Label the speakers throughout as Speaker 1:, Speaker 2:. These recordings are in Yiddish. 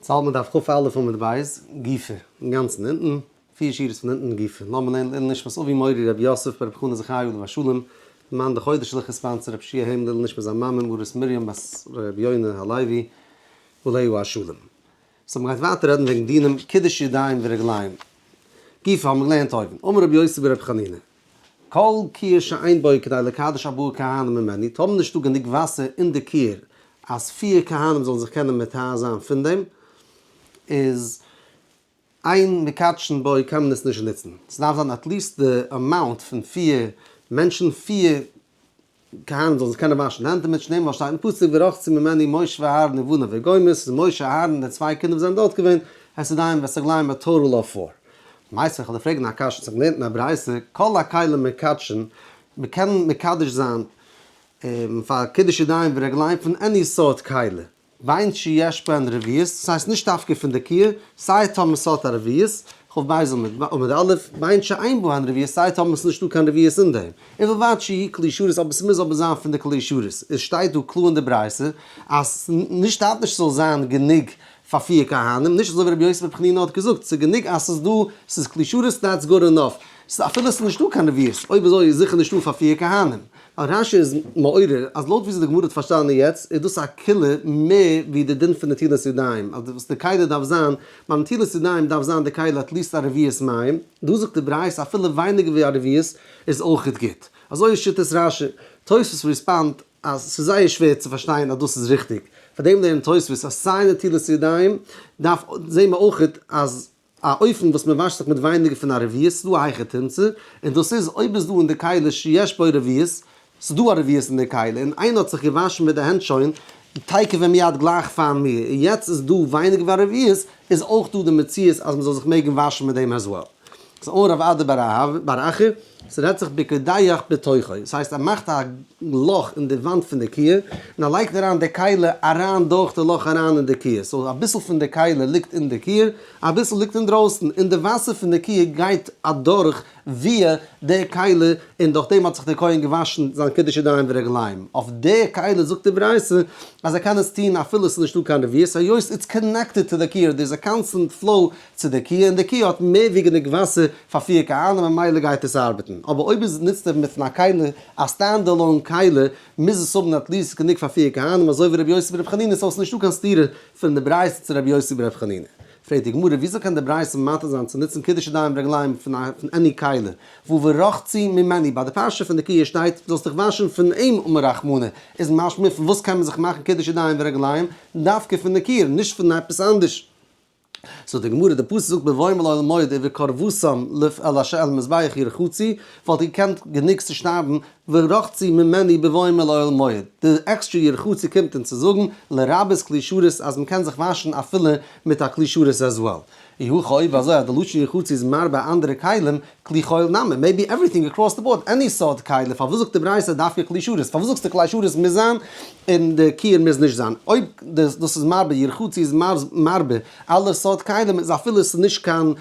Speaker 1: צו האלט מען דף כ"א עמוד ב', גופא, אינגאנצן אונטן, פיר שורות פון אונטן גופא, לאמיר לערנען לעילוי נשמת אבי מורי רבי יוסף ברב חנא זכרי' עליו השלום, מאן די חודש'ליכע sponsor רבי שיע היים לעילוי נשמת זיין מאמע מרת מרים בת רבי יונה הלוי עליה השלום. so מ'גייט ווייטער רעדן וועגן דינים קידוש ידיים ורגליים. גופא האבן מיר געלערנט אויבן, אמר רבי יוסי ברבי חנינא, כל כיור שאין בו כדי לקדש ארבעה כהנים ממנו, טאמער נישטא גענוג וואסער אין די כיור אז פיר כהנים זאלן זיך קענען מטהר זיין פון דעם, איז אין מקדשין בו קען מען עס נישט נוצן. ס'דארף זיין at least די amount פון פיר מענטשן, פיר כהנים זאלן זיך קענען וואשן די הענט דערמיט, שנאמר ווייל שטייט אין פסוק ורחצו ממנו משה ואהרן ובניו וגומר, ס'איז משה אהרן און די צוויי קינדער וואס זענען דארט געווען, את ידיהם ואת רגליהם א total of four. מיתיבי כ'וועל דיר פרעגן א קשיא, ס'האט געלערנט אין א ברייתא, כל הכלים מקדשין, מ'קען מקדש זיין פאר קידוש ידיים ורגליים פון any סארט כלי, בין שיש בהן רביעית, ס'הייסט נישט דווקא פון די כיור, סיי טאמער ס'האט א רביעית, כ"ב עמוד א', בין שאין בהן רביעית, סיי טאמער ס'איז נישטא קיין רביעית אין דעם, ובלבד שיהי' כלי שרת אבער ס'מוז אבער זיין פון די כלי שרת, עס שטייט דא קלאר אין די ברייתא אז נישט דארף נישט ס'זאל זיין גענוג פאר פיר כהנים, נישט אזוי ווי רבי יוסי ברבי חנינא האט געזאגט, ס'איז גענוג אז ס'איז דא, ס'איז כלי שרת that's good enough, אפילו ס'איז נישטא קיין רביעית, אויב אזוי איז זיכער נישטא פאר פיר כהנים. ווייל רש"י איז מעורר אז לויט וויאזוי די גמרא האט פארשטאנען יעצט איז דאס א קולא מער ווי די דין פון נטילת ידיים, אז וואס די כלי דארף זיין, ביי נטילת ידיים דארף זיין די כלי at least א רביעית מים, דא זאגט די ברייתא אפילו ווייניגער ווי א רביעית איז אויכעט גוט. אזוי איז שיטת רש"י. תוספות respond אז ס'איז זייער שווער צו פארשטיין אז דאס איז ריכטיג, פארדעם לערנט תוספות אז סיי נטילת ידיים דארף זעהן מיר אויכעט אז א אופן וואס מען וואשט זיך מיט ווייניגער פון א רביעית, ס'איז דא א היכי תמצא, און דאס איז אויב איז דא אין די כלי שיש בו רביעית, ס'איז דא א רביעית אין די כלי, און איינער האט זיך געוואשן מיט די הענט שוין תיכף ומיד גלייך פאר מיר, און יעצט איז דא ווייניגער ווי א רביעית, איז אויך דא די מציאות אז מען זאל זיך מעגן וואשן מיט דעם as well. ס'איז אמר רב אדא בר אהבה בר אחא, ס'רעדט זיך בקודח בתוכו, ס'הייסט ער מאכט א לאך אין די וואנט פון די כיור, און ער לייגט אריין די כלי אריין דורך די לאך אריין אין די כיור, so אביסל פון די כלי ליגט אין די כיור, אביסל ליגט אינדרויסן, און די וואסער פון די כיור גייט אדורך via די כלי, און דורך דעם האט זיך דער כהן געוואשן זיין קידוש ידיים ורגליים. אויף די כלי זאגט די ברייתא אז ער קען עס טון אפילו עס איז נישטא קיין רביעית, היות it's connected to די כיור, there is a constant flow צו די כיור, און די כיור האט מער ווי גענוג וואסער פאר פיר כהנים ממילא גייט עס ארבעטן, אבער אויב איז נוצט ער מיט א כלי, א stand alone כלי, מוז עס האבן at least גענוג פאר פיר כהנים אזוי ווי רבי יוסי ברבי חנינא, so עס איז נישטא קיין סתירה פון די ברייתא צו רבי יוסי ברבי חנינא. פרעגט די גמרא וויאזוי קען די ברייתא מתיר זיין צו נוצן קידוש ידיים ורגליים פון any כלי, והא ורחצו ממנו, ביי די פרשה פון די כיור שטייט זאלסט דיך וואשן פון אים אמר רחמנא, איז משמע פון וואס קען מען זיך מאכן קידוש ידיים ורגליים, דווקא פון די כיור, נישט פון עפעס אנדערש. זאגט די גמרא, די פסוק זאגט בבואם אל אוהל מועד ובקרבתם אל אשר אל המזבח ירחצו, וואלט געקענט גענוג צו שרייבן ורחצו ממנו בבואם אל אוהל מועד, די עקסטרע ירחצו קומט אונז צו זאגן לרבות כלי שרת אז מ'קען זיך וואשן אפילו מיט א כלי שרת as well. אי הכי אויב אזוי אז די לשון ירחצו איז מרבה אנדערע כלים, כלי חול נמי, maybe everything across the board, any סארט כלי, פארוואס זאגט די ברייתא דווקא כלי שרת? פארוואס זאגסטו כלי שרת מוז זיין און די כיור מוז נישט זיין? אויב דאס איז מרבה ירחצו איז מרבה אלע סארט כלים איז אפילו עס איז נישט קיין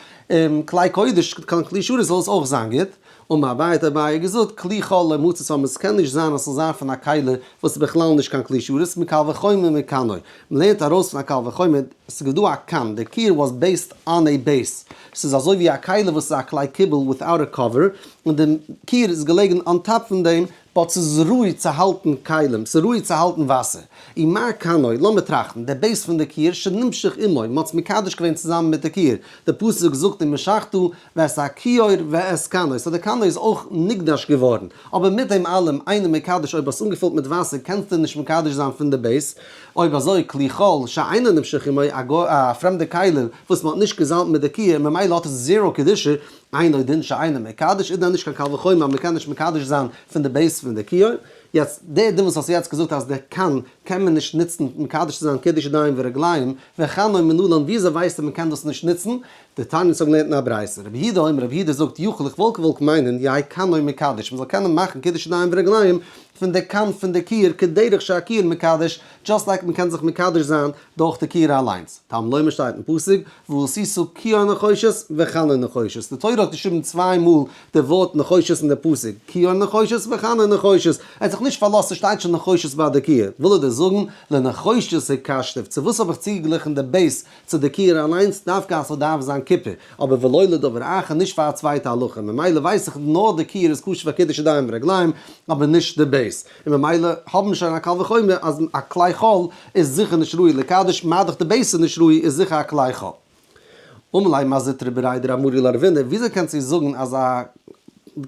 Speaker 1: כלי קודש קיין כלי שרת זאל עס אויך זיין גוט. אמר אביי האט אביי געזאגט כלי חול לא מצית עס קען נישט זיין אז ס'זאל זיין פון א כלי וואס איז בכלל נישט קיין כלי שרת מקל וחומר מכנו, מ'לערנט ארויס פון א קל וחומר, ס'איז דא א כן, די כיור was based on a base, ס'איז אזוי ווי א כלי וואס איז א כלי קיבול without a cover, און די כיור איז געלעגן on top פון דעם, but ס'איז ראוי צו האלטן כלים, ס'איז ראוי צו האלטן וואסער. ומה כנו, לאמיר טראכטן, די base פון די כיור שנמשח עמו, מ'האט עס מקדש געווען צוזאמען מיט די כיור, די פסוק זאגט ומשחת ואת הכיור ואת כנו, so די כנו איז אויך נקדש געווארן, אבער מיט דעם אלעם, אינו מקדש אויב האסט אנגעפילט מיט וואסער קענסטו נישט מקדש זיין פון די base, אויב אזוי כלי חול שאינו נמשח עמו, א פרעמדע כלי וואס מ'האט נישט געזאלבט מיט די כיור ממילא האט עס zero קדושה, אינו דין שאינו מקדש איז דען נישט קיין קל וחומר אז מ'קען נישט מקדש זיין פון די base פון די כיור? יעצט די דין וואס האסט יעצט געזאגט אז די כן קען מען נישט נוצן מקדש צו זיין קידוש ידיים ורגליים, וכנו מנלן וויאזוי ווייסטו מ'קען דאס נישט נוצן? דתניא אונז האבן געלערנט אין א ברייתא, רבי יהודה אומר, רבי יהודה זאגט, יכול איך וואלט געוואלט מיינען, יהא קנו מקדש, מ'זאל קענען מאכן קידוש ידיים ורגליים פון די קן פון די כיור כדרך שהכיור מקדש, just like מ'קען זיך מקדש זיין דורך די כיור אליינס. תלמוד לומר שטייט אין פסוק, ועשית כיור נחושת וכנו נחושת. די תורה האט געשריבן צוויי מאל די ווארט נחושת אין די פסוק, כיור נחושת וכנו נחושת. ער האט זיך נישט פארלאזט ס'שטייט שוין נחושת ביי די כיור. וויל ער דיר זאגן, לנחושת הקשתיו, צו וואס האב איך צוגעגליכן די base צו די כיור אליינס דווקא אז ס'דארף זיין קופער, אבער ולא לדבר אחר נישט פאר א צווייטע הלכה, ממילא ווייס איך נאר די כיור איז כשר פאר קידוש ידיים ורגליים אבער נישט די base, און ממילא האבן מיר שוין א קל וחומר אז א כלי חול איז זיכער נישט ראוי לקדש, מה דאך די base איז נישט ראוי איז זיכער א כלי חול. אמר ליה מר זוטרא בריה דרב מרי לרבינא, וויאזוי קענסטו זאגן אז א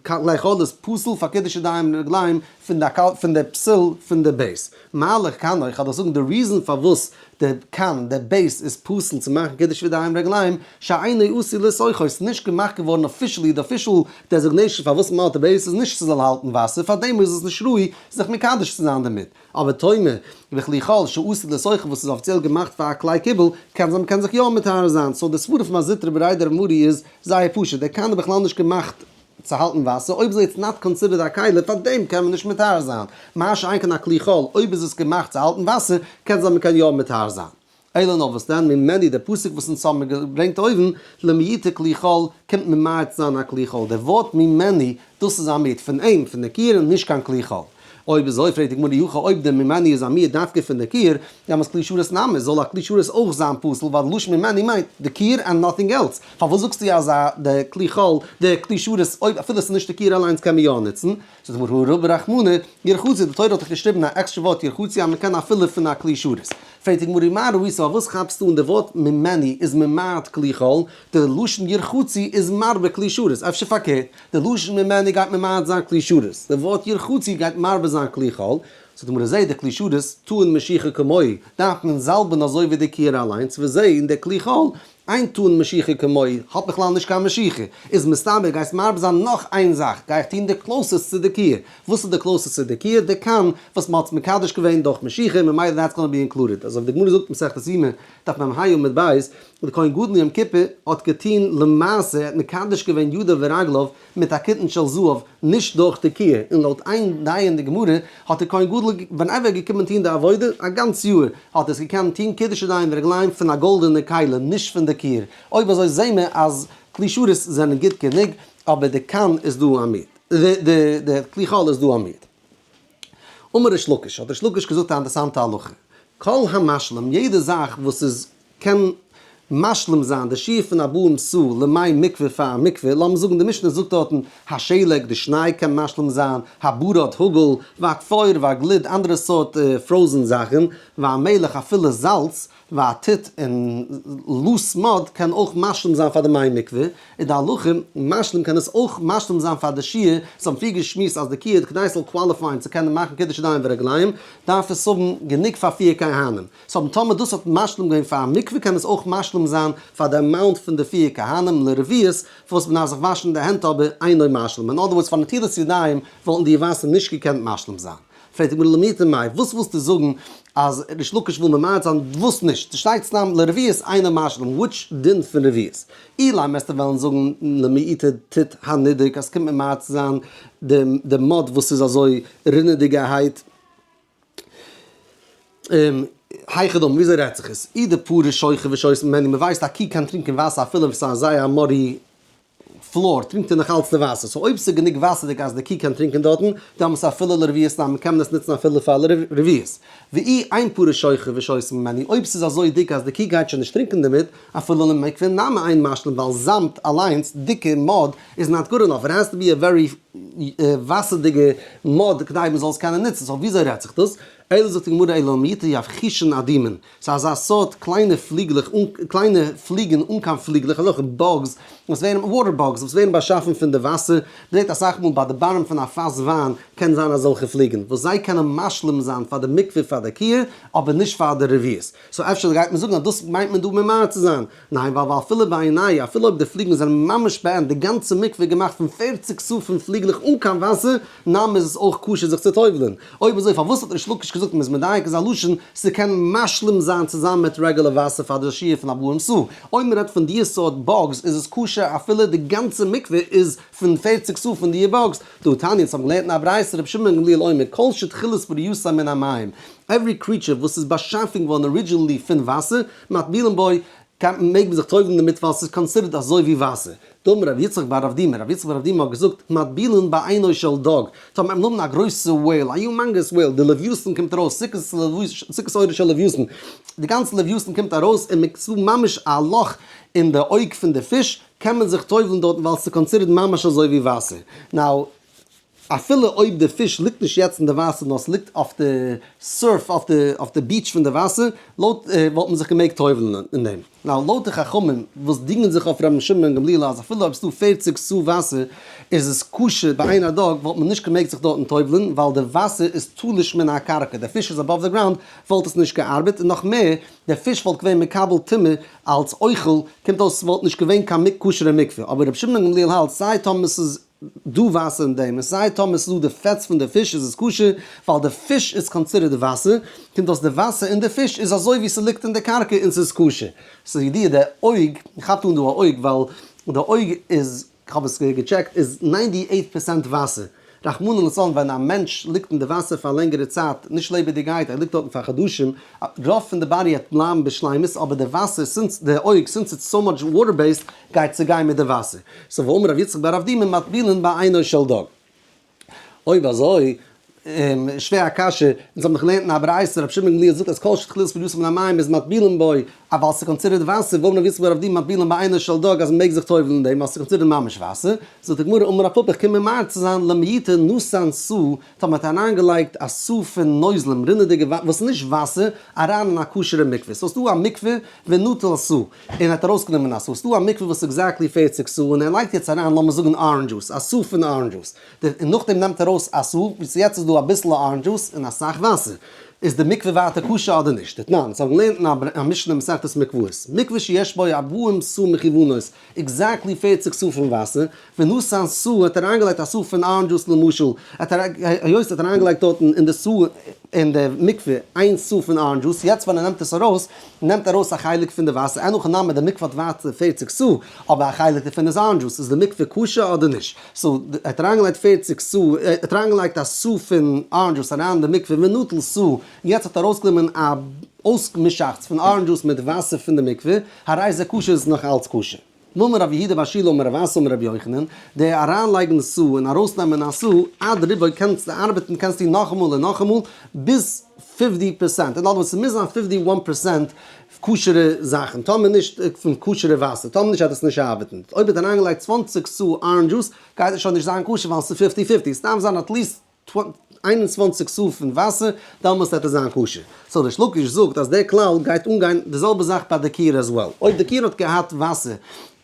Speaker 1: כלי חול איז פסול פאר קידוש ידיים ורגליים פון די פון די פסול פון די base? מה לך קנו, איך וועל דיך זאגן די reason פארוואס די קן, די base איז פסול צו מאכן קידוש ידיים ורגליים, שאינו עשוי לתוכו, ס'איז נישט געמאכט געווארן officially, די official designation פארוואס מ'האט די base איז נישט ס'זאל האלטן וואסער, פארדעם איז עס נישט ראוי זיך מקדש צו זיין דערמיט. אבער טאמער וכלי חול שעשוי לתוכו וואס איז אפיציעל געמאכט פאר א כלי קיבול, קען זיין מ'קען זיך יא מטהר זיין, so די סברא פון מר זוטרא בריה דרב מרי איז זייער פשוט, דער קן איז בכלל נישט געמאכט צו האלטן וואסער, אויב אזוי it's not considered א כלי, פאר דעם קען מען נישט מטהר זיין, מה שאין כן א כלי חול, אויב איז עס געמאכט צו האלטן וואסער, קען זיין מ'קען יא מטהר זיין. אלא נאר וואס דען ממנו דער פסוק וואס אונז האבן געברענגט אויבן, למעוטי כלי חול, קומט ממעט זיין א כלי חול, דער ווארט ממנו, דאס איז א מיעוט פון אים, פון די כיור, און נישט קיין כלי חול. אויב אזוי פרעגט די גמרא אי הכי אויב דער ממנו איז א מיעוט דווקא פון די כיור, דעמאלס כלי שרת נמי, זאל א כלי שרת אויך זיין פסול, ווייל לשון ממנו מיינט די כיור and nothing else, פארוואס זאגסטו אז א די כלי חול, די כלי שרת, אויב אפילו עס איז נישט די כיור אליינס קען מען יא נוצן? זאגט די גמרא הא רבה רחמנא, ירחצו, די תורה האט דאך געשריבן א עקסטרע ווארט ירחצו אז מען קען אפילו פון א כלי שרת. פרעגט די גמרא מה ראית פארוואס כאפסטו אן די ווארט ממנו איז ממעט כלי חול, די לשון ירחצו איז מרבה כלי שרת, אפשר פארקערט, די לשון ממנו גייט ממעט זיין כלי שרת, די ווארט ירחצו גייט מרבה זיין כלי חול, זאגט די גמרא זה די כלי שרת טעון משיחה כמוהו, דארף מען זאלבען אזוי ווי די כיור אליינס, וזה און די כלי חול אין טעון משיחה כמוהו האט בכלל נישט קיין משיחה, איז מסתבר גייסט מרבה זיין נאך איין זאך, גיי איך טון די closest צו די כיור, וואס איז די closest צו די כיור? די קן וואס מען האט מקדש געווען דורך משיחה, ממילא that's gonna be included, אזוי ווי די גמרא זאגט מסכת יומא, דף מ"ה עמוד ב', די כהן גדול יום כיפור האט געטון למעשה, ער האט מקדש געווען ידיו ורגליו מיט א קיתון של זהב, נישט דורך די כיור, און לויט איין דעה אין די גמרא האט דער כהן גדול ווען ער איז געקומען טון די עבודה א גאנץ יאר האט ער עס געקענט טון קידוש ידיים ורגליים פון א גאלדענע כלי נישט פון די כיור, אויב אזוי זעהן מיר אז כלי שרת זענען גוט גענוג אבער די קן איז דא א מיעוט, די כלי חול איז דא א מיעוט. אמר ריש לקיש, האט ריש לקיש געזאגט א אינטערסאנטע הלכה, כל המשלים, יעדע זאך וואס איז קען משלים זיין די שיעור פון ארבעים סאה למי מקווה פאר א מקווה, לאמיר זאגן די משנה זאגט דארטן השלג, די שניי קען משלים זיין, הברד, האגל, והקפור והגליד, אנדערע סארט frozen זאכן, והמלח אפילו זאלץ, והטיט און loose mud קען אויך משלים זיין פאר די מי מקווה, איז די הלכה, משלים קען עס אויך משלים זיין פאר די שיעור, ס'האבן פריער געשמועסט אז די כיור כדי ס'זאל qualify ען צו קענען מאכן קידוש ידיים ורגליים דארף עס האבן גענוג פאר פיר כהנים, so טאמער דאס האט משלים געווען פאר א מקווה קען עס אויך משלים זיין פאר די amount פון די פיר כהנים לרביעית וואס מ'דארף זיך וואשן די הענט אבער אינו משלים, אין other words פאר נטילת ידיים וואלטן די וואסער נישט געקענט משלים זיין. פרעגט די גמרא למעוטי מאי, וואס ווילסטו זאגן אז ריש לקיש וויל ממעט זיין וואס נישט? ס'שטייט סתם לרביעית אינו משלים, which דין פון רביעית? אילימא וועסטו וועלן זאגן למעוטי טיט הנידוק אז ס'קומט ממעט צו זיין די mud וואס איז אזוי רינעדיגערהייט, היכי דמי, וויאזוי רעדט זיך עס? אי דפרה שוחה ושותה ממנו, מ'ווייסט א קי קען טרינקען וואסער אפילו ווען ס'איז זייער א muddy floor טרינקט ער נאך אלץ די וואסער, so אויב ס'איז גענוג וואסערדיג אז די קי קען טרינקען דארטן, דאמאלס אפילו לרביעית נמי קען מען עס נוצן אפילו פאר רביעית. ואי אין פרה שוחה ושותה ממנו, אויב ס'איז אזוי דיק אז די קי גייט שוין נישט טרינקען דערמיט, אפילו למקווה נמי אין משלים ווייל זאמד אליינס, דיקע mud, איז not good enough, it has to be a very וואסערדיגע mud כדי מ'זאל עס קענען נוצן, so וויאזוי רעדט זיך דאס? אלא זאגט די גמרא אלא למעוטי יבחושין אדימין, ס'איז אזא סארט קליינע פליגלעך אן קליינע פליגן אן קיין פליגלעך אזעלכע bugs וואס ווערן water bugs וואס ווערן באשאפן פון די וואסער, מ'זעט אסאך מאל ביי די bottom פון א פאס וויין קען זיין אזעלכע פליגן וואס זיי קענען משלים זיין פאר די מקווה פאר די כיור אבער נישט פאר די רביעית, so אפשר גייט מען זאגן אז דאס מיינט מען דא ממעט צו זיין, ניין ווייל ואפילו בעיניה אפילו אויב די פליגן זענען ממש ביי ענד די גאנצע מקווה איז געמאכט פון 40 סאה פון פליגלעך אן קיין וואסער, נמי איז עס אויך כשר זיך צו טובל'ען. אויב אזוי פארוואס האט ריש לקיש געזאגט. געזאגט מ'איז מדייק איז א לשון ס'קען משלים זיין צוזאמען מיט רעגולער וואסער פאר די שיעור פון ארבעים סאה. אויב מ'רעדט פון די סארט bugs איז עס כשר אפילו די גאנצע מקווה איז פון 40 סאה פון די bugs. דהא תניא, אונז האבן געלערנט אין א ברייתא רבי שמעון בן גמליאל אומר כל שתחילת בריאתו מן המים, every creature וואס איז באשאפן געווארן originally פון וואסער, מטבילין בו, קען מעג מען זיך טובל'ן דערמיט ווייל ס'איז considered אזוי ווי וואסער. דאמר רבי יצחק בר אבדימי, רבי יצחק בר אבדימי האט געזאגט, מטבילין בעינו של דג, טאמער מיר האבן א גרויסע whale, א humongous whale, די לוויתן קומט ארויס, סוכת עורו של לוויתן, די גאנצע לוויתן קומט ארויס און מ'איז ממש א לאך אין די אויג פון די פיש, קען מען זיך טובל'ן דארטן ווייל ס'איז considered ממש אזוי ווי וואסער. Now, אפילו אויב די פיש ליגט נישט יעצט אין די וואסער נאר ס'ליגט אויף די surf אויף די אויף די beach פון די וואסער, לויט וואלט מען זיך געמעגט טובל'ן אין דעם. Now לויט די חכמים וואס דינגען זיך אויף רבן שמעון בן גמליאל אז אפילו אויב ס'דא 40 סאה וואסער איז עס כשר בעין הדג וואלט מען נישט געמעגט זיך דארטן טובל'ן ווייל די וואסער איז תלוש מן הקרקע, די פיש איז above the ground וואלט עס נישט געארבעט און נאך מער די פיש וואלט געווען מקבל טומאה אלץ אוכל, קומט אויס ס'וואלט נישט געווען קיין כשר'ע מקווה, אבער רבי שמעון בן גמליאל האלט סיי טאמער ס'איז דא וואסער אין דעם, און סיי טאמער ס'איז דא די פעטס פון די פיש איז עס כשר, ווייל די פיש איז considered וואסער, קומט אויס די וואסער אין די פיש איז אזוי ווי ס'ליגט אין די קרקע און ס'איז כשר. ס'איז ידוע די אויג, כאפט אן דא א אויג ווייל די אויג איז, כ'האב עס געטשעקט, איז 98% וואסער. רחמנא לצלן ווען א מענטש ליגט אין די וואסער פאר א לענגערע צייט, נישט לעבעדיגעהייט, ער ליגט דארטן פאר חדשים, רוב פון די body וועט בלייבן בשלימות, אבער די וואסער, since די אויג, since it's so much water based, גייט צוגיין מיט די וואסער. So ואמר רבי יצחק בר אבדימי מטבילין בעינו של דג. אויב אזוי, שווער א קשיא, אונז האבן דאך געלערנט אין א ברייתא, רבי שמעון בן גמליאל זאגט אז כל שתחילת בריאתו מן המים איז מטבילין בו, א ווייל ס'איז considered וואסער, ואמר רבי יצחק בר אבדימי מטבילין בעינו של דג אז מ'מעג זיך טובל'ן אין דעם ווייל ס'איז considered ממש וואסער, זאגט די גמרא אמר רב פפא איך קום ממעט צו זיין למעוטי נתן סאה, טאמער מ'האט אריינגעלייגט א סאה פון נוזלים, רינעדיגע וואסער, וואס איז נישט וואסער, אריין אין א כשר'ע מקווה, so ס'דא א מקווה ונטל סאה, און ער האט ארויסגענומען א סאה, ס'דא א מקווה וואס איז exactly 40 סאה און ער לייגט יעצט אריין לאמיר זאגן orange juice, א סאה פון orange juice, און נאכדעם נעמט ער ארויס א סאה, וואס יעצט איז דא אביסל orange juice און אסאך וואסער, איז די מקווה ווייטער כשר אדער נישט? דתנן, אונז האבן געלערנט אין א משנה מסכת מקוואות, מקווה שיש בו ארבעים סאה מכוונות, exactly 40 סאה פון וואסער, ונתן סאה האט אריינגעלייגט א סאה פון orange juice למשל, היות ער האט אריינגעלייגט דארטן אין די סאה אין די מקווה איין סאה פון orange juice, יעצט ווען ער נעמט עס ארויס, נעמט ארויס א חלק פון די וואסער, אין הכי נמי די מקווה האט ווייטער 40 סאה, אבער א חלק דערפון איז orange juice, איז די מקווה כשר אדער נישט? So ער האט אריינגעלייגט 40 סאה, ער האט אריינגעלייגט א סאה פון orange juice אריין אין די מקווה ונטל סאה, און יעצט האט ער ארויסגענומען א אויסמישאכץ פון orange juice מיט וואסער פון די מקווה, הרי זה כשר איז נאך אלץ כשר. אמר רב יהודה בר שילא אמר רב אסי אמר רבי יוחנן, די אריינלייגן סאה און ארויסנעמען א סאה, עד רובו קענסטו ארבעטן קענסטו נאכאמאל און נאכאמאל ביז 50%, אין other words ס'מוז זיין 51% כשר'ע זאכן, טאמער נישט פון כשר'ע וואסער, טאמער נישט וועט עס נישט ארבעטן. אויב האט אריינגעלייגט 20 סאה orange juice גייט עס שוין נישט זיין כשר ווייל ס'איז fifty fifty, ס'דארף זיין at least 21 סאה פון וואסער, דעמאלס וועט עס זיין כשר. So ריש לקיש זאגט אז דער כלל גייט אנגיין די זעלבע זאך ביי די כיור as well. אויב די כיור האט געהאט וואסער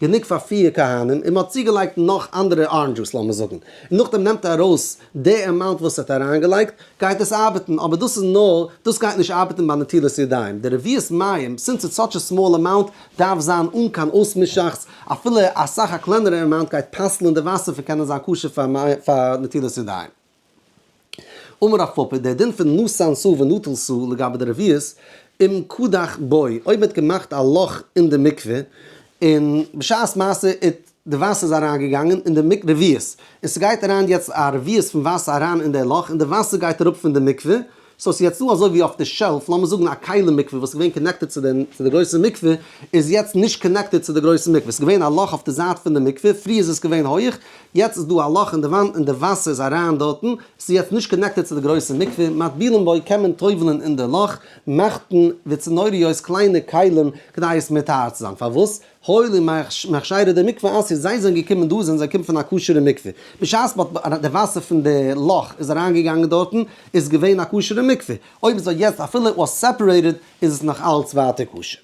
Speaker 1: גענוג פאר פיר כהנים און מ'האט צוגעלייגט נאך אנדערע orange juice לאמיר זאגן, און נאכדעם נעמט ער ארויס די amount וואס ער האט אריינגעלייגט, גייט עס ארבעטן, אבער דאס איז נאר, דאס גייט נישט ארבעטן ביי נטילת ידיים. די רביעית מים, since it's such a small amount, דארף זיין אן קיין אויסמישאכץ, אפילו אסאך א קלענערע amount גייט פסל'ן די וואסער פון קענען זיין כשר פאר נטילת ידיים. אמר רב פפא, דער דין פון נתן סאה ונטל סאה לגבי די רביעית, אם קדח בו, אויב מ'האט געמאכט א לאך אין די מקווה, און בשעת מעשה איט די וואסער איז אריינגעגאנגען אין די מקווה רביעית, און ס'גייט אריין יעצט א רביעית פון וואסער אריין אין די לאך, און די וואסער גייט אראפ פון די מקווה, so ס'איז יעצט דא אזוי ווי אויף די shelf, לאמיר זאגן א כלים מקווה וואס איז געווען connected צו די גרויסע מקווה, איז יעצט נישט connected צו די גרויסע מקווה, ס'איז געווען א לאך אויף די זייט פון די מקווה, פריער איז עס געווען הויעך, יעצט איז דא א לאך אין די וואנט און די וואסער איז אריין דארטן, ס'איז יעצט נישט connected צו די גרויסע מקווה, מטבילין בו קען מען טובל'ן אין די לאך, מחטין וצנוריות קליינע כלים כדי עס מטהר צו זיין, פארוואס? הואיל ומכשירי דמקווה אתו, זיי זענען געקומען דא זענען זיי געקומען פון א כשר'ע מקווה, בשעת מ'האט די וואסער פון די לאך איז אריינגעגאנגען דארטן איז געווען א כשר'ע מקווה, אויב איז יעצט אפילו it was separated איז עס נאך אלץ ווייטער כשר.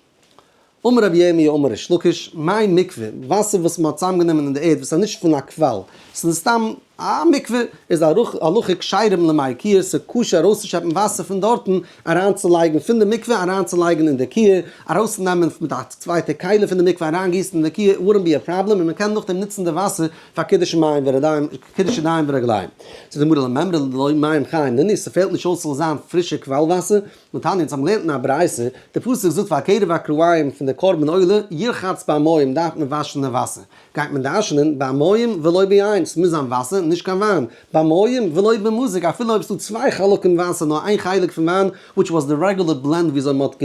Speaker 1: אמר רבי ירמי' אמר ריש לקיש, מי מקווה, וואסער וואס מ'האט צוזאמגענומען אין די ערד וואס איז נישט פון א קוואל, ס'איז סתם. א מקווה איז א הלכה כשרים למי כיור, ס'איז כשר ארויסצושעפן וואסער פון דארטן אריינצולייגן פון די מקווה אריינצולייגן אין די כיור, ארויסנעמען מיט א צווייטע כלי פון די מקווה אריינגיסן אין די כיור wouldn't be a problem און מ'קען נאכדעם נוצן די וואסער פאר קידוש מים ורגליים, קידוש ידיים ורגליים. זאגט די גמרא למימרא דלא מים חיים נינהו, ס'פעלט נישט אויס ס'זאל זיין פרישע קוואל וואסער, והתניא אונז האבן געלערנט אין א ברייתא, די פסוק זאגט והקרב הכרעים פון די קרבן עולה ירחץ במים דארף מען וואשן די וואסער, גייט מען דרש'נען במים ולא ביין, ס'מוז זיין וואסער נישט קיין וויין, במים ולא במזוג אפילו אויב ס'דא צוויי חלקים וואסער נאר איין חלק פון וויין which was די regular blend וויאזוי מ'האט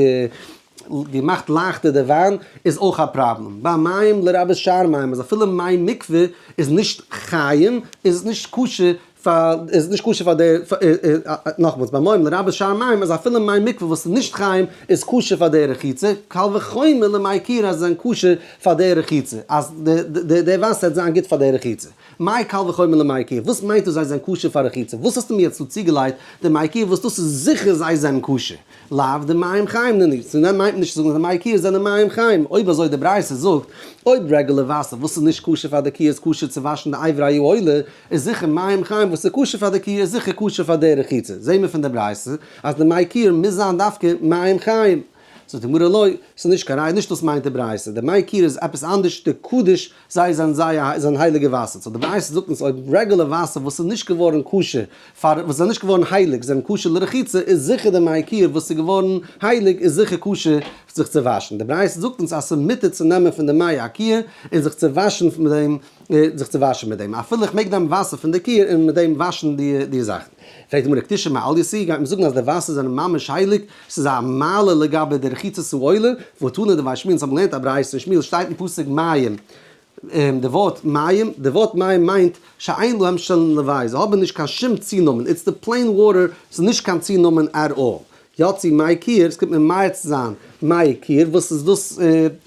Speaker 1: געמאכט לייכטער די וויין איז אויך א פראבלעם, במים לרבות שאר מים אז אפילו מי מקווה איז נישט חיים איז עס נישט כשר פאר איז נישט כשר פאר די נאכאמאל במים לרבות שאר מים אז אפילו מי מקווה וואס איז נישט חיים איז כשר פאר די רחיצה, קל וחומר למי כיור אז זיי זענען כשר פאר די רחיצה אז די די וואסער וועט זיין גוט פאר די רחיצה. מאי קל וחומר למי כיור? וואס מיינט דאס זיי זענען כשר פאר רחיצה? וואס האסטו מיר יעצט דא צוגעלייגט די מי כיור וואס דאס איז זיכער זיי זענען כשר? לאו דמים חיים נינהו, צו דען מיינט מען נישט צו זאגן אז די מי כיור זענען מים חיים, אויב אזוי די ברייתא זאגט אויב regular וואסער וואס איז נישט כשר פאר די כיור איז כשר צו וואשן די אברי העולה, איז זיכער מים חיים וואס איז כשר פאר די כיור איז זיכער כשר פאר די רחיצה, זעהן מיר פון די ברייתא אז די מי כיור מוז זיין דווקא מים חיים. זאגט די גמרא לא, ס'איז נישט קיין ראיה, נישט דאס מיינט די ברייתא, די מי כיור איז עפעס אנדערש, די קדוש, זיי זענען זייער זענען הייליגע וואסער, so די ברייתא זאגט אונז אויב regular וואסער וואס איז נישט געווארן כשר פאר וואס זענען נישט געווארן הייליג זענען כשר לרחיצה איז זיכער די מי כיור וואס איז געווארן הייליג איז זיכער כשר זיך צו וואשן, די ברייתא זאגט אונז אז ס'איז מותר צו נעמען פון די מי הכיור און זיך צו וואשן מיט דעם זיך צו וואשן מיט דעם, אפילו איך מעג נעמען וואסער פון די כיור און מיט דעם וואשן די די זאכן. פרעגט די גמרא קדושה מעלייתא היא, גייט מען זאגן אז די וואסער זענען ממש הייליג, ס'איז א מעלה לגבי די רחיצת העולה, והתנא דבי שמואל, אונז האבן געלערנט א ברייתא אין שמואל שטייט אין פסוק מים, די ווארט מים, די ווארט מים מיינט שאין להם שם לוואי, זיי האבן נישט קיין שום צונאמען, it's the plain water, ס'איז נישט קיין צונאמען at all. יצאו מי כיור, עס קומט ממעט צו זיין מי כיור, וואס איז דאס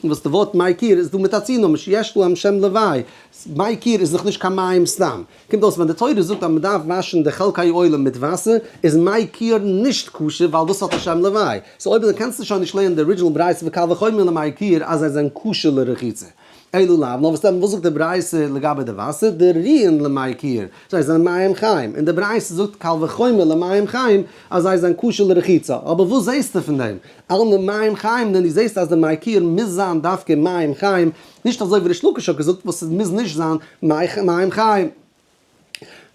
Speaker 1: וואס די ווארט מי כיור איז דא מיט א צונאמען שיש להם שם לוואי, מי כיור איז דאך נישט קיין מים סתם, קומט אויס ווען די תורה זאגט אז מען דארף וואשן די חלקי העולה מיט וואסער איז מי כיור נישט כשר ווייל דאס האט א שם לוואי, so אויב אזוי קענסטו שוין נישט לערנען די original ברייתא וקל וחומר למי כיור אז זיי זענען כשר לרחיצה. אלא לאו, נאר וואס דען, וואס זאגט די ברייתא לגבי די וואסער? דראויין למי כיור, זיי זענען מים חיים, און די ברייתא זאגט קל וחומר למים חיים אז זיי זענען כשר לרחיצה, אבער וואס זעסטו פון דעם? אלמא מים חיים דען דו זעסט אז די מי כיור מוז זיין דווקא מים חיים, נישט אזוי ווי ריש לקיש האט געזאגט וואס עס מוז נישט זיין מים חיים.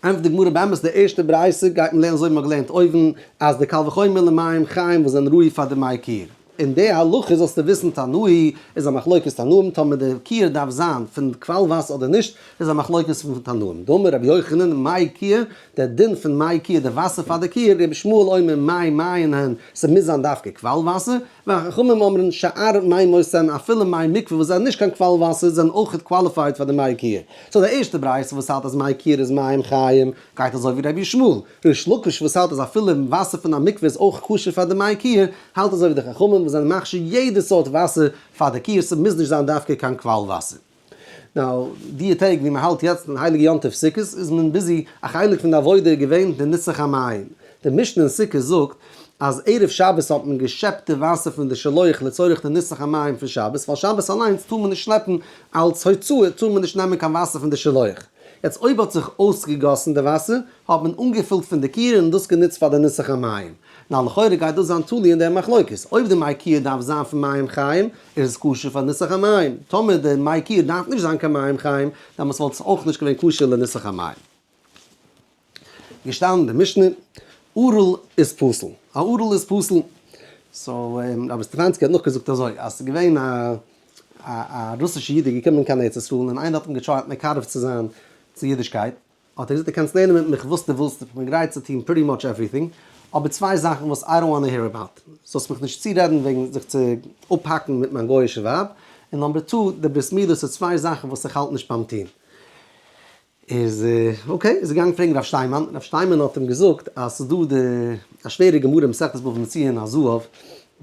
Speaker 1: ענטפערט די גמרא באמת די ערשטע ברייתא גייט מען לערנען אזוי ווי מען האט געלערנט אויבן אז די קל וחומר למים חיים וואס זענען ראוי פאר די מי כיור. און די הלכה זאלסטו וויסן תנאי איז א מחלוקת תנאים טאמער די כיור דארף זיין פון קוואל וואסער אדער נישט איז א מחלוקת פון תנאים דאמר רבי יוחנן מי כיור דער דין פון מי כיור די וואסער פאר די כיור רבי ישמעאל אומר מי מעיין הן ס'מוז זיין דווקא קוואל וואסער וחכמים אומרים שאר מימות הן אפילו מי מקווה וואס זענען נישט קיין קוואל וואסער זענען אויכעט qualified פאר די מי כיור. so די ערשטע ברייתא וואס האלט אז מי כיור איז מים חיים גייט אזוי ווי רבי ישמעאל. ריש לקיש וואס האלט אז אפילו וואסער פון א מקווה איז אויך כשר פאר די מי כיור האלט אזוי ווי די חכמים וואס זענען מכשיר יעדע סארט וואסער פאר די כיור ס'מוז נישט זיין דווקא קיין קוואל וואסער. now די טעג ווי מ'האלט יעצט אין הייליגע יום טוב סוכות איז מען busy א חלק פון די עבודה איז געווען די ניסוך המים. די משנה אין סוכה זאגט אז ערב שבת האט מען געשעפט די וואסער פון די שילוח לצורך די ניסוך המים פון שבת, ווייל שבת אליינס טאר מען נישט שלעפן אלץ הוצאה טאר מען נישט נעמען קיין וואסער פון די שילוח. יעצט אויב האט זיך אויסגעגאסן די וואסער האט מען אנגעפילט פון די כיור און דאס גענוצט פאר די ניסוך המים. נאר לכאורה גייט דאס זיין תלוי אין דער מחלוקת. אויב די מי כיור דארף זיין פון מים חיים איז עס כשר פאר ניסוך המים. טאמער די מי כיור דארף נישט זיין קיין מים חיים דעמאלטס וואלט עס אויך נישט געווען כשר לניסוך המים. געשטאנען די משנה, ערל איז פסול. א ערל איז פסול. so רבי סטעפאנסקי האט נאכגעזאגט אזוי, אז ס'איז געווען א א רוסישע איד איז געקומען קיין ארץ ישראל און איינער האט אים גע try ט מקרב צו זיין צו אידישקייט, האט ער געזאגט דו קענסט לערנען מיט מיך וואס דו ווילסט איך בין גרייט צו טון pretty much everything, אבער צוויי זאכן וואס I don't want hear about, זאלסט מיך נישט צורעדן וועגן זיך צו אפהאקן מיט מיין גוי'אישע ווייב, און number two די ברית מילה ס'איז צוויי זאכן וואס איך האלט נישט ביים טון. איז okay, איז ער געגאנגען פרעגן רב שטיינמאן, רב שטיינמאן האט אים געזאגט אז ס'איז דא די א שווערע גמרא מסכת בבא מציעא אין הזהב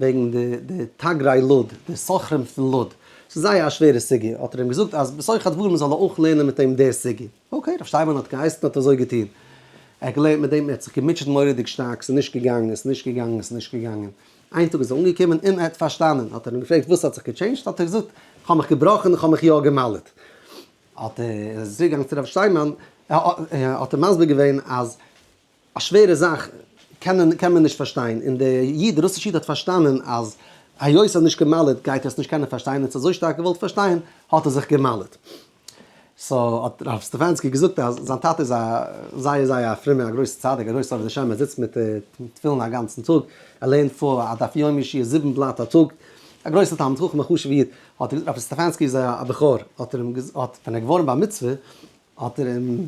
Speaker 1: וועגן די די תגרי לוד, די סוחרים פון לוד, ס'איז זייער א שווערע סוגיא, האט ער אים געזאגט אז בתוך הדברים זאל ער אויך לערנען מיט אים די סוגיא, okay, רב שטיינמאן האט געהייסן האט אזוי געטון, ער האט געלערנט מיט דעם, ער האט זיך געמוטשעט מורא'דיג שטארק, ס'איז נישט געגאנגען, ס'איז נישט געגאנגען, ס'איז נישט געגאנגען, איין טאג איז ער אנגעקומען און ער האט פארשטאנען, האט ער אים געפרעגט וואס האט זיך גע change ט, האט ער געזאגט, כ'האב מיך געבראכן, כ'האב מיך יא גע'מל'ט. האט ער איז צוריק געגאנגען צו רב שטיינמאן. האט ער מסביר געווען אז א שווערע זאך קען קען מען נישט פארשטיין, און דער איד, דער רוסישע איד האט פארשטאנען אז היות ער איז נישט גע'מל'ט גייט ער עס נישט קענען פארשטיין, און ער האט אזוי שטארק געוואלט פארשטיין האט ער זיך גע'מל'ט. so האט רב סטעפאנסקי געזאגט אז זיין טאטע איז א זייער זייער א פרומער א גרויסער צדיק א גרויסער עובד השם ער זיצט מיט תפילין א גאנצן טאג ער לערנט פאר א דף יומי שיעור זיבן בלאט א טאג א גרויסער תלמיד חכם א חשוב'ער איד האט ער געזאגט רב סטעפאנסקי איז א בכור האט ער אים האט ווען ער איז געווארן בר מצוה האט ער אים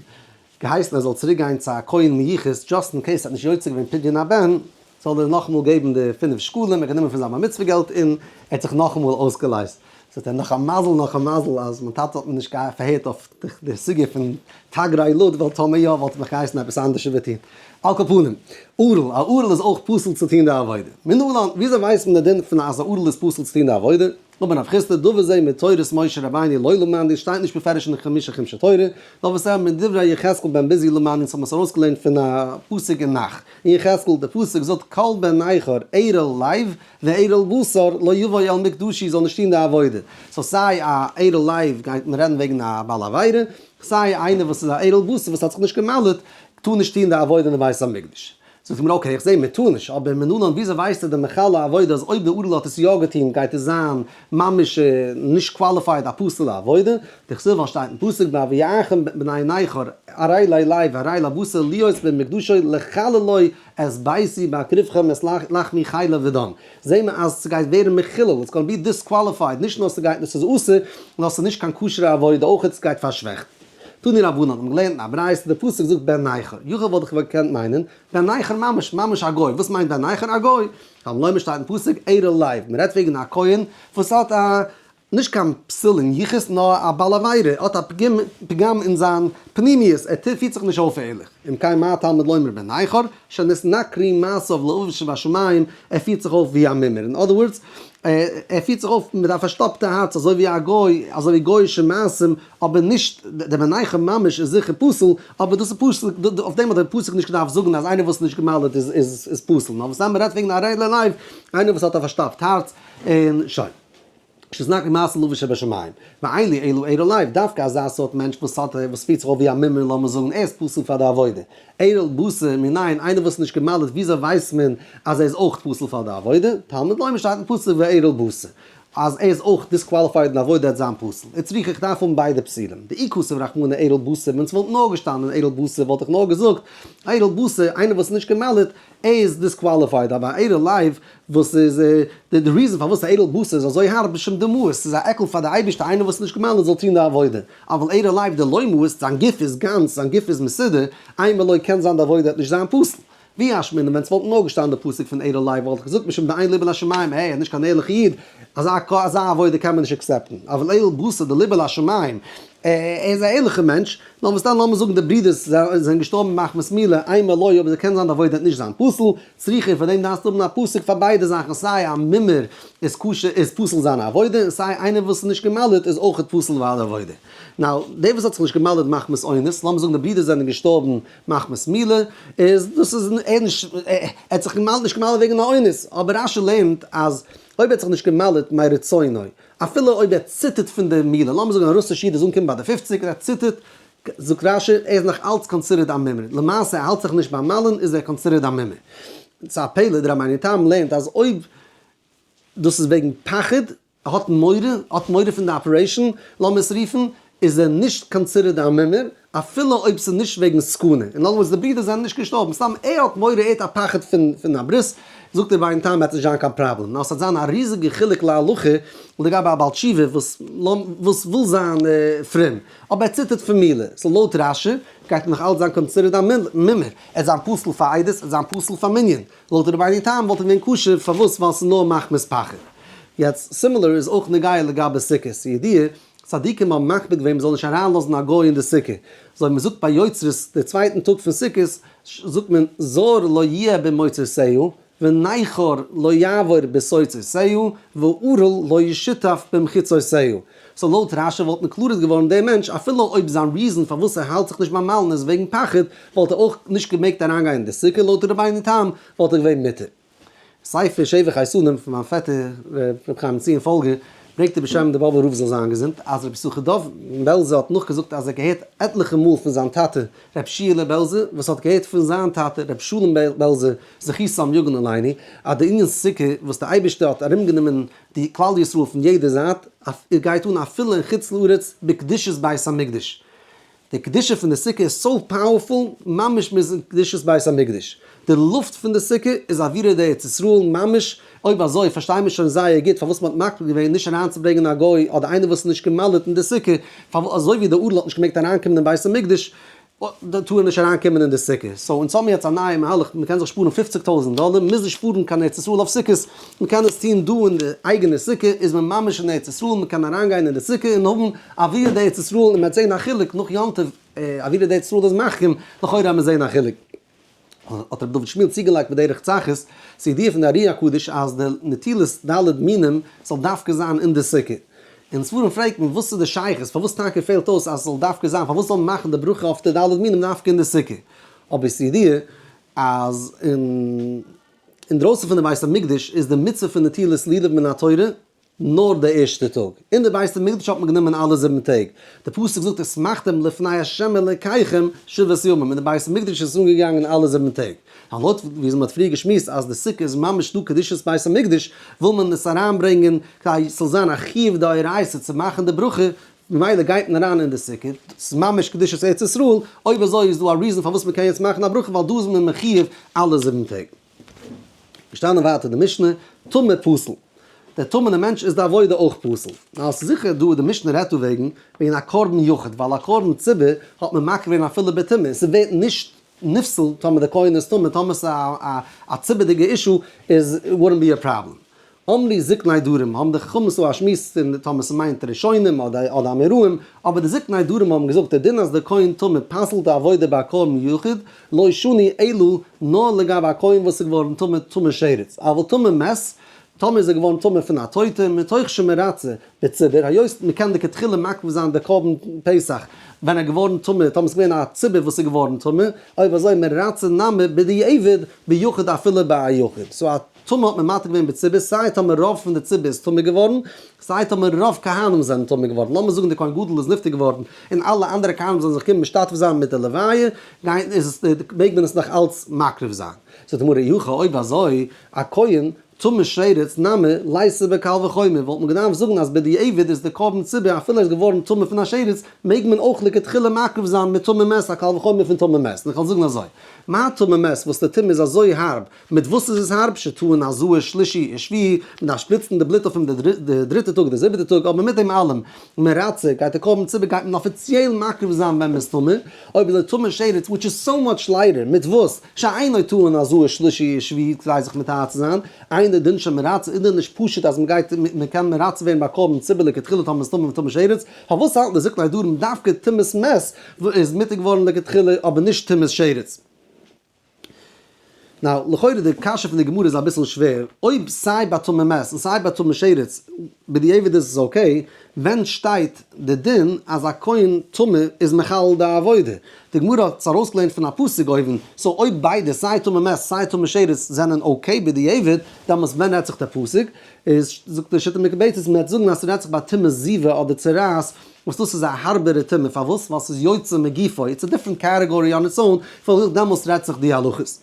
Speaker 1: געהייסן ער זאל צוריק גיין צו א כהן מיוחס just in case ער האט נישט יוצא געווען פדיון הבן זאל ער נאכאמאל געבן די 5 שקלים, ער האט גענומען פון זיין בר מצוה געלט און ער האט זיך נאכאמאל אויסגעלייזט. זאגט ער, נאך א מזל נאך א מזל אז מיין טאטע האט מיר נישט פארהערט אויף די סוגיא פון תגרי לוד, ווייל טאמער יא וואלט ער מיך געהייסן עפעס אנדערש איבער טון. על כל פנים, ערל, א ערל איז אויך פסול צו טון די עבודה. מנלן, וויאזוי ווייסט מען די דין פון אז א ערל איז פסול צו טון די עבודה? אמר רב חסדא, דבר זה מתורת משה רבינו לא למדנו, שטייט נישט בפירוש אין די חמשה חומשי תורה, נאר וואס ער מדברי יחזקאל בן בוזי למדנו, אונז האבן עס ארויסגעלערנט פון א פסוק אין נ"ך, אין יחזקאל, די פסוק זאגט כל בן נכר ערל לב וערל בשר לא יבוא אל מקדשי זאל נישט טון די עבודה, so סיי א ערל לב גייט מען רעדן וועגן א בעל עבירה, סיי איינער וואס איז א ערל בשר וואס האט זיך נישט גע'מל'ט טאר נישט טון די עבודה אין די בית המקדש. זאגט מיר okay איך זעה מען טאר נישט, אבער מנלן וויאזוי ווייסט ער די מכלה עבודה אז אויב די ערל האט עס יא געטון גייט עס זיין ממש נישט qualified א פסול'ע עבודה, דכתיב ווייל שטייט אין פסוק בהביאכם בני נכר ערלי לב וערלי בשר להיות במקדשי לחללו את ביתי בהקריבכם את לחמי חלב ודם, זעהן מיר אז ס'גייט ווערן מחולל, it's gonna be disqualified, נישט נאר ס'גייט ס'איז אסור, נאר ס'איז נישט קיין כשר'ע עבודה אויך, ס'גייט פארשוועכן. תנו רבנן האבן געלערנט אין א ברייתא, די פסוק זאגט בן נכר, יכול וואלט איך געקענט מיינען, בן נכר ממש, ממש א גוי, וואס מיינט בן נכר? א גוי! תלמוד לומר שטייט אין פסוק ערל לב, מען רעדט וועגן א כהן וואס האט א, נישט קיין פסול אין יחוס, נאר א בעל עבירה, האט א פגם אין זיין פנימיות, ער פירט זיך נישט אויף ערליך, אם כן מה תלמוד לומר בן נכר, שנתנכרו מעשיו לאביו שבשמים, ער פירט זיך אויף ווי א מומר, in other words, ער פירט זיך אויף מיט א פארשטאפטע הארץ אזוי ווי א גוי, אזוי ווי גוי'אישע מעשים, אבער נישט, דער בן נכר ממש איז זיכער פסול, אבער דאס איז פסול, אויף דעם האט דער פסוק נישט געדארפט זאגן אז איינער וואס איז נישט גע'מל'ט איז פסול, נאר וואס מען רעדט וועגן ערל לב, איינער וואס האט א פארשטאפט הארץ, און שוין. שנתנכרו מעשיו לאביו שבשמים. ואין לי אלא ערל לב, דווקא אזא סארט מענטש וואס האט, וואס פירט זיך אויף ווי א מומר לאמיר זאגן, ער איז פסול פאר די עבודה. ערל בשר מנין, איינער וואס איז נישט גע'מל'ט וויאזוי ווייסט מען אז ער איז אויך פסול פאר די עבודה? תלמוד לומר שטייט אין פסוק וערל בשר. אז ער איז אויך disqualified אין עבודה וועט זיין פסול. איצטריך איך דארף האבן ביידע פסולים. דאי כתב רחמנא ערל בשר, ווען ס'וואלט נאר געשטאנען ערל בשר וואלט איך נאר געזאגט ערל בשר, איינער וואס איז נישט גע'מל'ט, ער איז disqualified, אבער א ערל לב וואס איז די reason פארוואס א ערל בשר איז אזוי הארב משום דמאיס, ס'איז א עקל פאר די אייבערשטער איינער וואס איז נישט גע'מל'ט זאל טון די עבודה, אבל ערל לב דלא מאיס, זיין גוף איז גאנץ, זיין גוף איז מסודר, אימא לא קען זיין די עבודה וועט נישט זיין פסול. ואי אשמעינן ווען ס'וואלט נאר געשטאנען די פסוק פון ערל לב וואלט איך געזאגט משום דאין ליבו לשמים, ער איז נישט קיין ערליכע איד, אזא עבודה קען מען נישט accept ן, אבל ערל בשר דליבו לשמים, ער איז א ערליכע מענטש, נאר וואס דען לאמיר זאגן די ברידערס זענען געשטארבן מחמת מילה, אימא לא אבער קען זיין די עבודה וועט נישט זיין פסול, צריכא פאר דעם דארפסטו האבן א פסוק פאר ביידע זאכן סיי א מומר איז כשר איז פסול זיין עבודה און סיי איינער וואס איז נישט גע'מל'ט איז אויכעט פסול פאר די עבודה. now דער וואס האט זיך נישט גע'מל'ט מחמת אונס, לאמיר זאגן די ברידערס זענען געשטארבן מחמת מילה, איז דאס איז ער נישט ער האט זיך גע'מל'ט נישט גע'מל'ט וועגן א אונס, אבער רש"י לערנט אז אויב ער האט זיך נישט גע'מל'ט מרצונו, אפילו אויב ער ציטערט פון די מילה, לאמיר זאגן א רוסישע איד איז אנגעקומען ביי די 50 און ער ציטערט, זאגט רש"י, ער איז נאך אלץ considered א מומר, למעשה ער האלט זיך נישט ביים מל'ן איז ער considered א מומר. ס'איז א פלא, די רבינו תם לערנט אז אויב דאס איז וועגן פחד, ער האט מורא, האט מורא פון די operation, לאמיר עס רופן, איז ער נישט considered א מומר, אפילו אויב ס'איז נישט וועגן סכנה, in other words די ברידער זענען נישט געשטארבן, סתם ער האט מורא, ער האט א פחד פון א ברית, זאגט ער רבינו תם וועט נישט זיין קיין פראבלעם, נאר ס'וועט זיין א ריזיגע חילוק להלכה לגבי א בעל תשובה וואס וויל זיין פרום, אבער ער ציטערט פון מילה, so לויט רש"י גייט ער נאך אלץ זיין considered א מומר, ער וועט זיין פסול פאר עדות, ער וועט זיין פסול פאר מנין, לויט רבינו תם וואלט ער געווען כשר, פארוואס? ווייל ס'איז נאר מחמת פחד. יעצט similar איז אויך נוגע לגבי סוכה, ס'ידוע צדיקים האבן מקפיד געווען מ'זאל נישט אריינלאזן א גוי אין די סוכה, אזוי ווי מ'זאגט ביי יוצרות די צווייטן טאג פון סוכות זאגט מען זר לא יהיה במוצאותיה ונכר לא יעבור בתוצאותיה וערל לא ישותף במחיצותיה, so לויט רש"י וואלט included געווארן דער מענטש אפילו אויב זיין reason פארוואס ער האלט זיך נישט ביים מל'ן איז וועגן פחד וואלט ער אויך נישט געמעגט אריינגיין אין די סוכה לויט רבינו תם וואלט ער געווען מותר. ספר שבח איתנים פון מיין פעטער ר' חיים ציון פאלגער ברענגט ער בשם די באבובער רב זאל זיין געזונט, אז רבי יששכר דוב מבעלזא האט נאכגעזאגט אז ער האט געהערט עטליכע מאל פון זיין טאטע רבי שיעלע בעלזער וואס האט געהערט פון זיין טאטע רבי שלום בעלזער זכותם יגן עלינו, אז די ענין סוכה וואס די אייבערשטער האט ארומגענומען די כלל ישראל פון יעדע זייט, גייט אן אפילו אין חוץ לארץ בקדושת בית המקדש. די קדושה פון די סוכה איז so powerful, ממש מ'איז אין קדושת בית המקדש. די לופט פון די סוכה איז אווירא דארץ ישראל ממש, אויב אזוי פארשטיי מיר שוין זייער גוט פארוואס מ'האט מקפיד געווען נישט אריינצוברענגען א גוי אדער איינער וואס איז נישט גע'מל'ט אין די סוכה, אזוי ווי די ארון האט נישט געמעגט אריינקומען אין בית המקדש, טאר ער נישט אריינקומען אין די סוכה. so אונז האבן יעצט א נייע מהלך, מ'קען זיך שפארן 50,000 דאלער, מ'מוז נישט פארן קיין ארץ ישראל אויף סוכות, מ'קען עס טון דא אין די אייגענע סוכה, איז מען ממש אין ארץ ישראל, מ'קען אריינגיין אין די סוכה און האבן אווירא דארץ ישראל און מ'וועט זען א חילוק נאך יום טוב, אווירא דארץ ישראל איז מחכים, לכאורה וועט מען זען א חילוק. האט רבי דוד שמואל צוגעלייגט בדרך צחות צו ידיעה פון די ארי הקדוש אז די נטילת ד' מינים זאל דווקא זיין אין די סוכה. אין ספרים פרעגט מען וואס איז די שייכות, פארוואס טאקע פעלט אויס אז עס זאל דווקא זיין, פארוואס זאל מען מאכן די ברכה אויף די ד' מינים דווקא אין די סוכה? אבער ס'איז ידיעה אז אין אינדרויסן פון די בית המקדש איז די מצוה פון נטילת לולב מן התורה נאר די ערשטע טאג. אין די בית המקדש האט מען גענומען אלע זיבן טעג. די פסוק זאגט ושמחתם לפני ה' אלקיכם שבעת ימים, אין די בית המקדש איז עס אנגעגאנגען אלע זיבן טעג. לויט ווי מען האט פריער געשמועסט אז די סוכה איז ממש דא קדושת בית המקדש, וויל מען עס אריינברענגען כדי ס'זאל זיין א חיוב דאורייתא צו מאכן די ברכה, ממילא גייט מען אריין אין די סוכה, ס'איז ממש קדושת ארץ ישראל, אויב אזוי איז דא א reason פארוואס מען קען יעצט מאכן א ברכה ווייל דא איז מען מחיוב אלע זיבן טעג. געשטאנען ווייטער די משנה, טמא פסול. דער טמא'נער מענטש איז די עבודה אויך פסול. נאר עס איז זיכער דא די משנה רעדט דא וועגן וועגן א קרבן יחיד, ווייל א קרבן ציבור האט מען מקריב געווען אפילו בטומאה, און ס'ווערט נישט נפסל טאמער די כהן איז טמא, טאמער ס'איז א ציבור'דיגע issue איז wouldn't be a problem. אמרו זקני דרום האבן די חכמים ס'דא א שמועס צו טאמער ס'מיינט ראשונים אדער אמוראים, אבער די זקני דרום האבן געזאגט די דין אז די כהן טמא פסל'ט די עבודה ביי א קרבן יחיד, לא שנו אלא נאר לגבי א כהן וואס איז געווארן טמא טמא שרץ, אבל טמא מת, טאמער איז ער געווארן טמא פון א טויטע, מתוך שמרצה בציבור, היות מ'קען לכתחילה מקריב זיין די קרבן פסח ווען ער איז געווארן טמא, טאמער ס'איז געווען א ציבור וואס איז געווארן טמא, אויב אזוי מרצה נמי בדיעבד ביחיד אפילו ביי א יחיד, so א טמא האט מען מתיר געווען בציבור, סיי טאמער רוב פון די ציבור איז טמא געווארן, סיי טאמער רוב כהנים זענען טמא געווארן, לאמיר זאגן די כהן גדול איז נפטר געווארן און אלע אנדערע כהנים זאלן זיך קומען משתתף זיין מיט די לוויה, גיין איז עס מעג מען עס נאך אלץ מקריב זיין. זאגט די גמרא אי הכי אויב אזוי א כהן טמא שרץ נמי ליתא בקל וחומר וואלט מען געדארפט זאגן אז בדיעבד איז די קרבן ציבור אפילו ער איז געווארן טמא פון א שרץ מעג מען אויך לכתחילה מקריב זיין מיט טמא מת א קל וחומר פון טמא מת און איך וועל זאגן אזוי מה טמא מת וואס די טומאה איז אזוי הארב מיט וואס איז עס הארב? שטעון הזאה שלישי ושביעי, מען דארף שפריצן די בלוט אויף אים די דריטע טאג די זיבעטע טאג, אבער מיט דעם אלעם, מרצה, גייט די קרבן ציבור גייט מען אפיציעל מקריב זיין ווען מען איז טמא, אויב איז ער טמא שרץ which is so much lighter, מיט וואס? שאינו טעון הזאה שלישי ושביעי כדי זיך מטהר צו זיין, אינו דין שמרצה, איז דען נישט פשוט אז מען גייט מען קען מרצה ווערן ביי קרבן ציבור לכתחילה טאמער איז טמא מיט טמא שרץ, פארוואס האלטן די זקני הדרום דווקא טומאת מת איז מותר געווארן לכתחילה אבער נישט טומאת שרץ? now, לכאורה די קשיא פון די גמרא איז אביסל שווער, אויב סיי ביי טמא מת און סיי ביי טמא שרץ בדיעבד איז עס okay, ווען שטייט די דין אז א כהן טמא איז מחלל די עבודה? די גמרא האט עס ארויסגעלערנט פון א פסוק אויבן, so אויב ביידע סיי טמא מת סיי טמא שרץ זענען okay בדיעבד, דעמאלס ווען רעדט זיך די פסוק? איז זאגט די שיטה מקובצת מען וועט זאגן אז ס'רעדט זיך ביי טומאת זיבה אדער צרעת, וואס דאס איז א הארבערע טומאה, פארוואס? ווייל ס'איז יוצא מגופו, it's a different category on its own, פארוואס דעמאלס רעדט זיך די הלכות?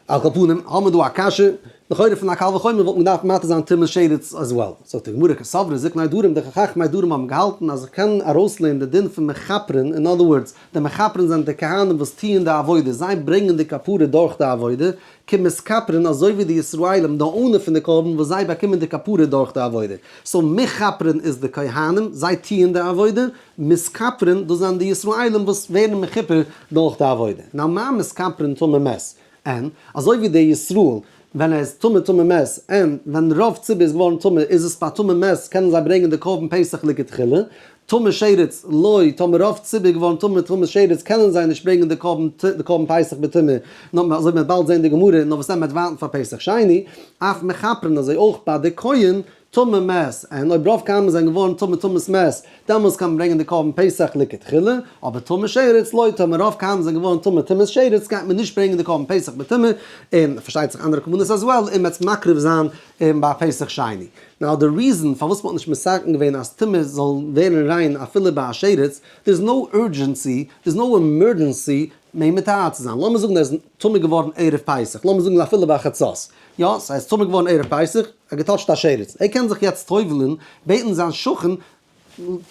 Speaker 1: על כל פנים, האמיר דא א קשיא, לכאורה פון א קל וחומר וואלט מען געדארפט מתיר זיין טומאת שרץ as well. זאגט די גמרא קסברי זקני דרום, די חכמי דרום האבן געהאלטן אז איך קען ארויסלערנען די דין פון מכפרין, in other words, די מכפרין זענען די כהנים וואס טוען די עבודה, זיי ברענגען די כפרה דורך די עבודה, כמתכפרין אזוי ווי די ישראלים די owner פון די קרבן וואס זיי באקומען די כפרה דורך די עבודה. so מכפרין איז די כהנים, זיי טוען די עבודה, מתכפרין דאס זענען די ישראלים וואס ווערן מכופר דורך די עבודה. now מה מתכפרין טמא מת אין, אזוי ווי דער ישראל ווען ער איז טמא טמא מת אין, ווען רוב ציבור איז געווארן טמא איז עס ביי טמא מת קענען זיי ברענגען די קרבן פסח לכתחילה, טמא שרץ לא, טאמער רוב ציבור געווארן טמא טמא שרץ קענען זיי נישט ברענגען די קרבן די קרבן פסח בטומאה, נאר אזוי ווי מ'וועט באלד זען די גמרא, נאר וואס דען מ'וועט ווארטן פאר פסח שני, אף מכפרין אזוי אויך ביי די כהן, טמא מת, און אויב רוב כהנים זענען געווארן טמא טומאת מת, דעמאלס קען מען ברענגען די קרבן פסח לכתחילה, אבער טמא שרץ לא, טאמער רוב כהנים זענען געווארן טמא טומאת שרץ גייט מען נישט ברענגען די קרבן פסח בטומאה, און פארשטייט זיך אנדערע קרבנות as well, און מ'עט מקריב זיין ביי פסח שני. Now די reason פארוואס מ'האט נישט מתקן געווען אז טומאה זאל ווערן ריין אפילו ביי א שרץ, there is no urgency, there is no emergency מער מטהר צו זיין, לאמיר זאגן ער איז טמא געווארן ערב פסח, לאמיר זאגן אפילו ביי חצות, יא, ס'איז טמא געווארן ערב פסח, ער האט געטאטשט א שרץ, ער קען זיך יעצט טובל'ן, בעטן זיין שכן,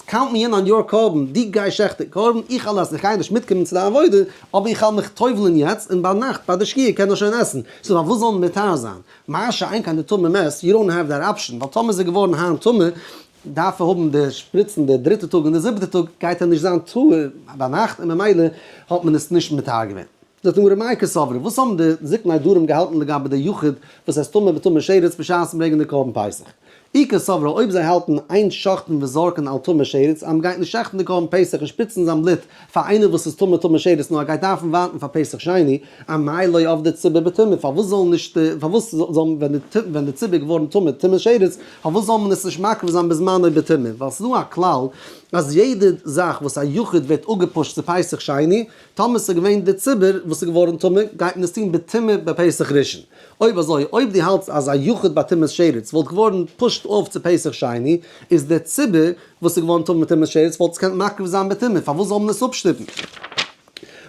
Speaker 1: count me in on your קרבן, דו גיי שעכט די קרבן, איך וועל עסן, איך גיי נישט מיטקומען צו די עבודה, אבער איך וועל מיך טובל'ן יעצט, און ביינאכט ביי די שקיעה קען ער שוין עסן, so פארוואס זאל מען מטהר זיין? מה שאין כן די טמא מת, you don't have that option, ווייל טאמער איז ער געווארן היינט טמא, דארף ער האבן די שפריצן די דריטע טאג און די זיבעטע טאג גייט ער נישט זיין טהור ביינאכט און ממילא האט מען עס נישט מטהר געווען. זאגט די גמרא מאי קסברי, וואס האבן די זקני דרום געהאלטן לגבי די יחיד וואס איז טמא בטומאת שרץ בשעת'ן ברענגען די קרבן פסח? אי קסברי אויב זיי האלטן אין שוחטין וזורקין על טמא שרץ אז מ'גייט נישט שעכטן די קרבן פסח און שפריצן זיין בלוט פאר איינער וואס איז טמא טומאת שרץ נאר ער גייט דארפן ווארטן פאר פסח שני, אמאי לא עבדי ציבור בטומאה, פארוואס זאל נישט די, פארוואס זאל ווען די ווען די ציבור איז געווארן טמא טומאת שרץ, פארוואס זאל מען עס נישט מקריב זיין בזמנו בטומאה, ווייל ס'איז דא א כלל אז יעדע זאך וואס א יחיד ווערט אפגעפושט צו פסח שני, טאמער ס'איז געווען די ציבור וואס איז געווארן טמא, גייט מען עס טון בטומאה בפסח ראשון. אויב אזוי, אויב דו האלטסט אז א יחיד ביי טומאת שרץ וואלט געווארן pushed off צו פסח שני, איז די ציבור וואס איז געווארן טמא טומאת שרץ וואלט עס געקענט מקריב זיין בטומאה, פארוואס זאל מען עס אפשטופן?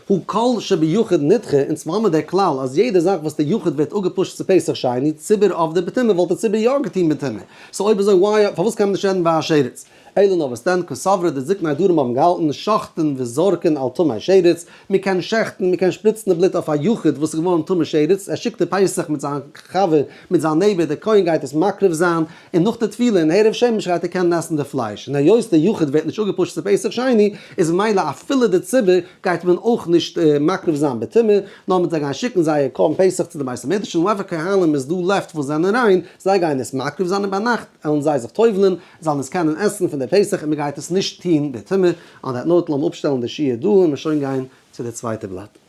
Speaker 1: הא כל שביחיד נדחה, אונז האמיר דער כלל אז יעדע זאך וואס די יחיד ווערט אפגעפושט צו פסח שני, ציבור עבדי בטומאה וואלט די ציבור יא געטון בטומאה, so אויב אזוי why פארוואס קען מען נישט רעדן ביי א שרץ? אלא נאר וואס דען קסברי די זקני דרום האבן געהאלטן שוחטין וזורקין על טמא שרץ, מען קען שעכטן מען קען שפריצן די בלוט אויף א יחיד וואס איז געווארן טמא שרץ, ער שיקט די פסח מיט זיין חבר מיט זיין neighbor דער כהן גייט עס מקריב זיין, און נאך די טבילה און הערב שמש גייט ער קענען עסן די פלייש, און היות די יחיד ווערט נישט אפגעפושט צו פסח שני, איז ממילא אפילו די ציבור גייט מען אויך נישט מקריב זיין בטומאה, נאר מיט זיי גייען שיקן זייער קרבן פסח צו די בית המקדש און whoever כהנים איז דא left וואס זענען ריין, זיי גייען עס מקריב זיין און ביינאכט עלן זיי זיך טובל'ן, זאלן עס קענען עסן פון די פסח און מען גייט עס נישט טוהן בטומאה, on that note לאמיר אפשטעלן די שיעור דא און מיר שוין גיין צו די צווייטע בלאט.